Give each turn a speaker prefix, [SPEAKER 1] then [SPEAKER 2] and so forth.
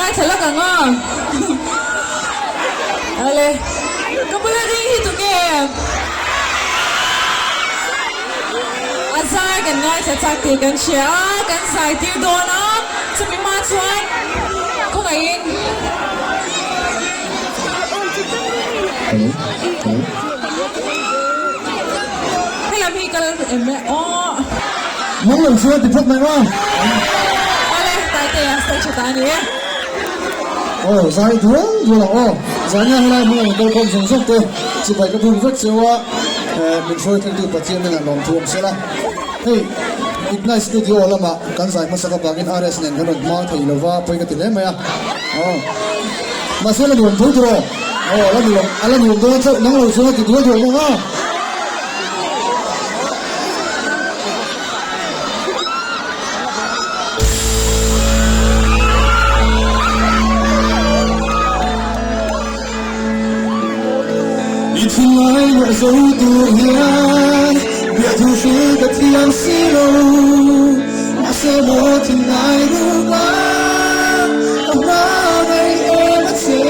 [SPEAKER 1] Ngaithla lak ang a. Awle. Ka bula ding hi tunge? A zai kan ngaithla chak tih kan hria a, kan zai tir dawn a, chumi hma chuan khawngaihin. Helam hi kal em e aw.
[SPEAKER 2] Nang lo chuan ti phawt mai maw?
[SPEAKER 1] Awle, Taitea stage ta a ni e.
[SPEAKER 2] Aw, zai dual dual ang aw. Zania helai hmuna rawn kal khawm zawng zawng te chibai ka bum vek cheu a, min hruai thlengtu Pathian hnenah lawmthu awm sela. Hei, Ignite Studio lamah kan zai hmasak avangin RS nen kan rawn hma thei lova, pawi ka ti hle mai a. Aw, mahse la nuam tho tiraw? Aw, la nuam, a la nuam dawn chauh, nang lo chuan a ti dual dual bawk a. I thinlai luah zo tur hian biahthu hril ka thiam si lo, mahse maw thinlai ruk a ka hma mai em a che.